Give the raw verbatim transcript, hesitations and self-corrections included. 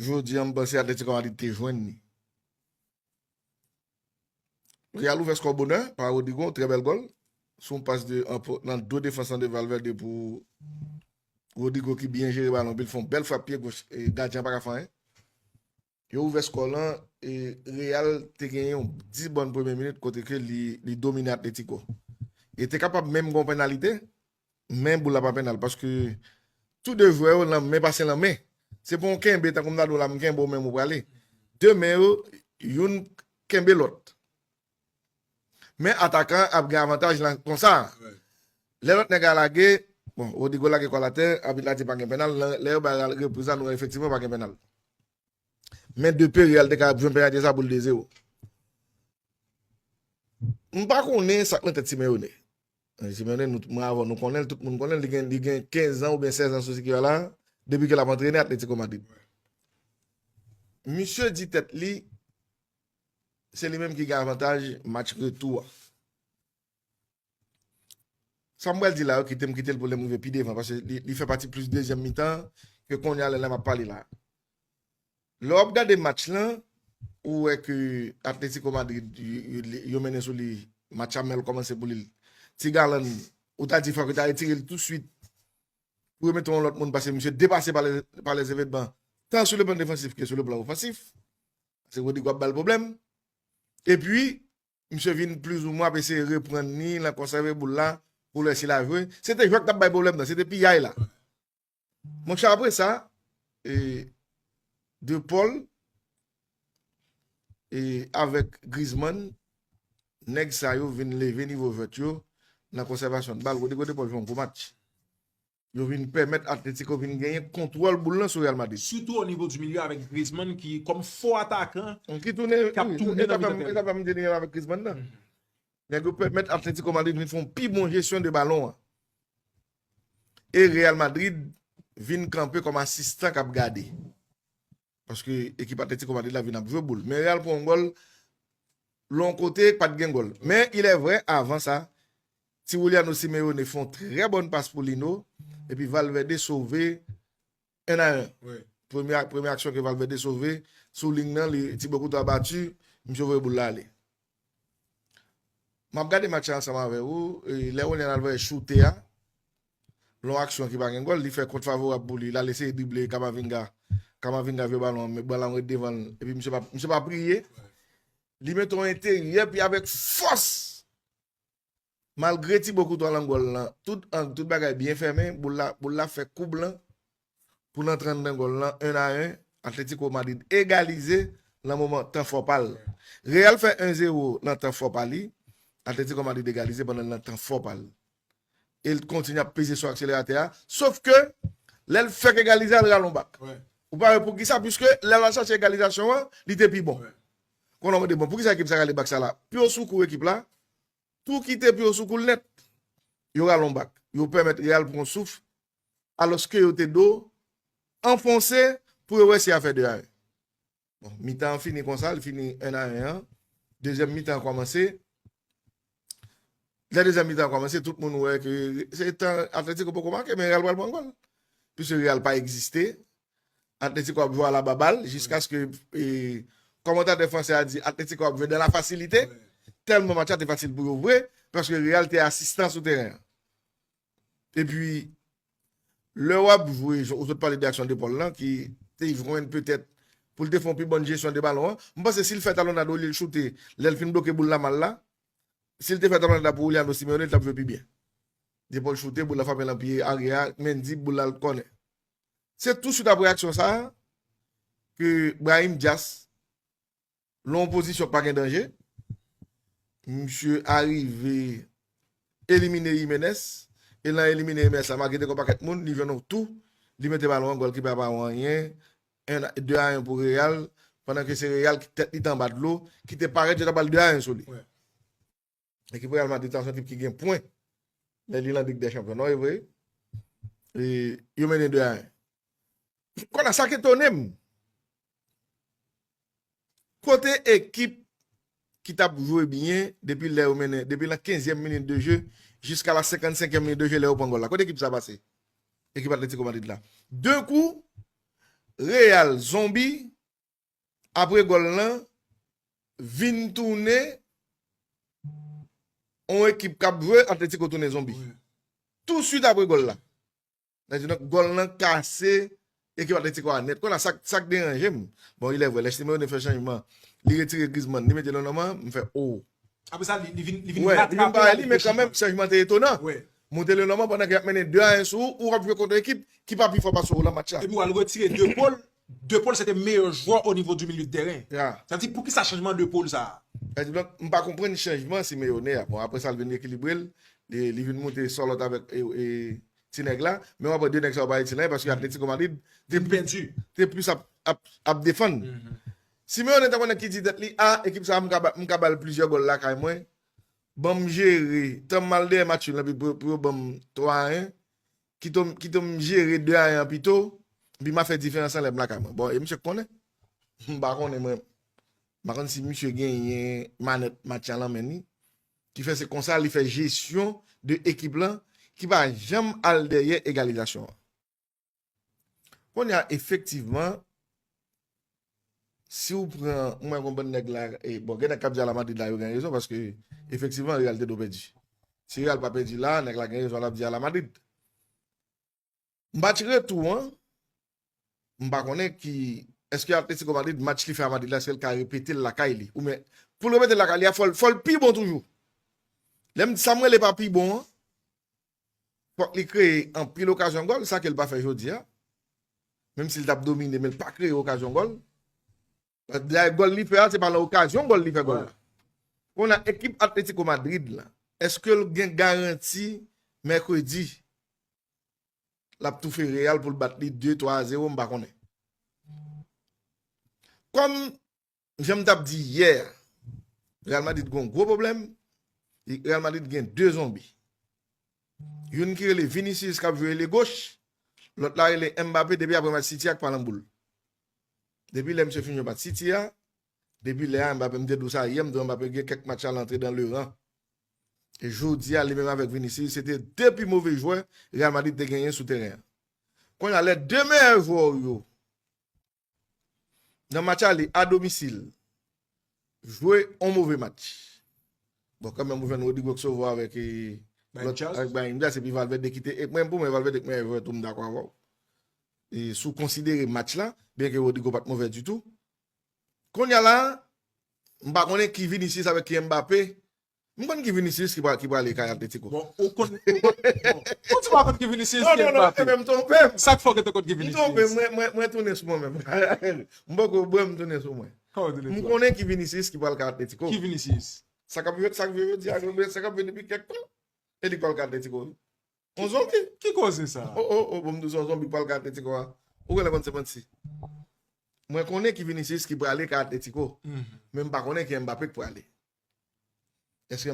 Jodi a, m panse Atletico Madrid te jwenn li. Real ouvè skò bonè pa Rodrygo, trè bèl gòl. Sou yon pas de, an po-, nan do defans lan de Valverde pou Rodrygo ki byen jere balon, epi l fè yon bèl frap pye goch, e gadyen an pa ka fè anyen. Yo ouvè skò lan, e Real te genyen yon dis bòn premye minit kote ke li, li domine Atletico. E te kapab menm gen yon penalite, men boul la pa penal, paske tou de jwè yo nan men pase nan men. Se pa yon kenbe, tankou m ta di w la, m kenbe w menm ou prale. De men yo, youn kenbe lòt. Men atakan ap gen avantaj lan konsa. Lè lòt nèg la lage, bon, Rodrygo lage kò l atè, abit la di pa gen penal, lè, lè yo bay repriz la, nou wè efektivman pa gen penal. Men de pe Real te ka jwenn penalite sa pou l de zewo. M pa konnen sa k nan tèt Simeone. Simeone, nou, mwen avè w, nou konnen l, tout moun konnen l, li gen, li gen kenz an oubyen sèz an sou sikil la, depi ke l ap antrene Atletico Madrid. Misye di tèt li, se li menm ki gen avantaj match retou a. Sa m pral di la, yo kite m kite l pou lè m rive pi devan, paske li, li fè pati plis dezyèm mitan ke kounye a lè m ap pale la. Lè w ap gade match lan, ou wè ke Atletico Madrid, yo, yo, yo mennen sou li, match la menm kòmanse pou li. Ti Galan, ou ta di fòk yo ta retire l touswit pou yo mete yon lòt moun, paske misye depase pa lè, pa lè evenman. Tan sou le plan defansif ke sou le plan ofansif. Paske Rodrygo ap ba l pwoblèm. Epi, misye vin plizoumwen ap eseye reprann li, l ap konsève boul la pou lè si l a jwe. Se te jwè k t ap bay pwoblèm nan, se te piyay la. Monchè, apre sa, e, De Paul e avèk Griezmann, nèg sa yo vin leve nivo jwèt yo nan konsèvasyon bal. Rodrygo De Paul jwe yon gwo match. Yo vin pèmèt Atletico vin genyen kontwòl boul lan sou Real Madrid. Surtout au niveau du milieu avec Griezmann ki kòm fo atakan ki tounen, ki ap tounen nan mitan teren. E sa fè m di li menm avèk Griezmann nan. Nèg yo pèmèt Atletico Madrid vin fè yon pi bon jesyon de balon an. E Real Madrid vin kanpe kòm asistan k ap gade. Paske ekip Atletico Madrid la vin ap jwe boul. Men Real pran yon gòl lè yon kote pa t gen gòl. Men il est vrai, avan sa, ti Juliano Simeone fè yon trè bòn pas pou Lino, epi Valverde sove en a en. Premye, premye aksyon ke Valverde sove, sou liy nan, li, Thibaut Courtois bati, misye voye boul la ale. M ap gade match la ansanm avè ou, e lè Willian Alvarez choute a, lè yon aksyon ki pa gen gòl, li fè kont favorab pou li, l al eseye drible Camavinga, Camavinga jwe balon an, men bal la ret devan l, epi misye pa, misye pa priye. Li mete yon enteryè, epi avèk fòs, malgre Thibaut Courtois lan gòl lan, tout ang, tout bagay byen fèmen, boul la, boul la fè koub lan, pou l antre anndan gòl lan, en a en, Atletico Madrid egalize nan moman tan fò pa l. Real fè en zewo nan tan fò pa li, Atletico Madrid egalize pandan l nan tan fò pa l. E l kontinye ap peze sou akseleratè a, sof ke lè l fèk egalize a, l rale yon bak. Ou pa wè poukisa, piske lè l al chache egalizasyon an, li te pi bon. Kounye a w mande, bon, poukisa ekip sa rale bak sa la? Pye w sou kou ekip la, tou kite pye w sou kou l nèt. Yo rale yon bak. Yo pèmèt Real pran souf, alòske yo te do anfonse pou yo wè si y a fè de a en. Bon, mitan an fini konsa, li fini en a en an. Dezyèm mitan an kòmanse. Lè dezyèm mitan an kòmanse, tout moun wè ke se tan Atletico poko make, men Real pral pran gòl. Piske Real pa egziste. Atletico ap jwe a la babal, jiskaske, e, kòmantatè fransè a di, Atletico ap jwe dans la facilité. Tèlman match la te fasil pou yo vre, paske Real te asistan sou teren an. Epi, lè w ap jwe, jan ou sot pale de aksyon De Paul lan, ki te jwenn petèt pou l te fè yon pi bòn jesyon de balon an, m panse si l fè talonnad olye l choute, lè l fin bloke boul la mal la, si l te fè talonnad la pou Juliano Simeone, li t ap jwe pi byen. De Paul choute, boul la frape nan pye aryè a, Mendy, boul la al kònè. Se touswit apre aksyon sa a ke Brahim Diaz, lan yon pozisyon k pa gen danje, misye arive elimine Jimenez, e lan elimine Jimenez la, malgre te gen yon pakèt moun, li jwenn yon tou, li mete balon an, gòlkipa pa wè anyen, en, de a en pou Real, pandan ke se Real ki tèt li te anba dlo, ki te parèt, yo ta pral de a en sou li. Ekip Real Madrid sa se yon ekip ki gen pwen. Lè li nan Lig dè Chanpyon, non, e vre? E yo mennen de a en. Kounye a, sa k etone m, kote ekip ki t ap jwe byen depi lè yo mennen, depi la kenzyèm minit de je jiska la senkannsenkyèm minit de je lè yo pran gòl la? Kote ekip sa pase? Ekip Atletico Madrid la. De kou, Real zonbi, apre gòl lan, vin tounen yon ekip k ap jwe, Atletico tounen zonbi. Wi. Touswit apre gòl la. Donk, gòl lan kase ekip Atletico a nèt. Kounye a, sa, sa k deranje m. Bon, il est vrai, lè Simeone fè chanjman, li retire Griezmann, li mete Lenormand, m fè, oh. Apre sa, li, li vin, li vin ratrape li, men kanmenm, chanjman te etonan. Monte Lenormand pandan ke y ap mennen de a en sou ou, ou ap jwe kont yon ekip ki pa pi fò pase w nan match la. Epi w al retire De Paul. De Paul se te meyè jwè o nivo di milye de tèren. Sa di, poukisa chanjman De Paul sa a? Donk, m pa konprann chanjman Simeone a. Bon, apre sa, l vin ekilibre l. Li, li vin moute Sorloth avèk e, e, ti nèg la. Men w ap wè de nèg sa yo pa itil anyen paske Atletico Madrid te plis ap, ap, ap defann. Simeone tankou nèg ki di tèt li, a, ekip sa a, m ka ba, m ka ba l plizyè gòl lakay mwen. Ban m jere, tan m al dèyè match nul lan, pou, pou yo ban m twa a en. Kite m, kite m jere de a en an pito, epi m a fè diferans lan lè m lakay mwen. Bon, e misye k konnen. M pa konnen mwen. M pa konn si misye genyen manèt match la nan men li. Ki fè se konsa li fè jesyon de ekip lan, ki pa janm al dèyè egalizasyon an. Kounye a, efektivman, si w pran, mwen konn bann nèg la, e, bon, gen nèg k ap di Ala Madrid la, yo gen rezon, paske efektivman, Real te dwe pèdi. Si Real pa pèdi la, nèg la gen rezon, l ap di Ala Madrid. M pa tire tou an, m pa konnen ki, èske Atletico Madrid, match li fè a Madrid la, èske l ka repete l lakay li? Oubyen, pou l repete l lakay li a, fò l, fò l pi bon toujou. Lè m di sa m rele pa pi bon an, fòk li kreye anpil okazyon gòl, sa ke l pa fè jodi a. Menm si l t ap domine, men l pa kreye okazyon gòl. Dayè, gòl li fè a, se pa nan okazyon gòl li fè gòl la. Kounye a, ekip Atletico Madrid la, èske l gen garanti mèkredi l ap toufe Real pou l bat li de, twa a zewo, m pa konnen. Kòm jan m t ap di yè, Real Madrid gen yon gwo pwoblèm. Real Madrid gen de zonbi. Youn ki rele Vinicius k ap jwe ele goch, lòt la rele Mbappé depi apre match City a k pa nan boul. Depi lè misye fin jwe match City a, depi lè a Mbappé, m te di w sa yè, m di w Mbappé gen kèk match al antre dan le ran. E jodi a, li menm avèk Vinicius, se te de pi move jwè Real Madrid te genyen sou teren an. Kounye a, lè de meyè jwè w yo nan match ale, a domisil, jwe on move match. Bon, kanmenm, ou jwenn Rodrygo k sove w avèk, e, Brahim lòt, Diaz? Avèk Brahim Diaz, epi Valverde ki te, e mwen, pou mwen, Valverde k meyè jwè tou, m dakò avè w. E si w konsidere match la, byenke Rodrygo pa t move ditou. Kounye a la, m pa konnen ki Vinicius avèk ki Mbappé. M konn ki Vinicius ki pra-, ki prale kay Atletico. Bon, ou konn, ou konn, bon, ou di pa konn ki Vinicius ki Mbappé. Non, non, non, men m twonpe m. Sa k fè w gentan konn ki Vinicius? M twonpe m, mwen, mwen, mwen tounen sou mwen menm. M poko bwè, m tounen sou mwen. Kòman w tounen sou mwen? M konnen ki Vinicius ki pral kay Atletico. Ki Vinicius? Sa k ap jwe, sa k ap jwe jodi a, sa k ap jwe depi kèk tan. E li k pral kay Atletico. On zonbi. Ki koze sa? Oh, oh, oh, bon, m di w se on zonbi k pral kay Atletico a. Ou genlè konn sepann si. Mwen konnen ki Vinicius ki prale kay Atletico. Men m pa konnen ki Mbappé k prale. Èske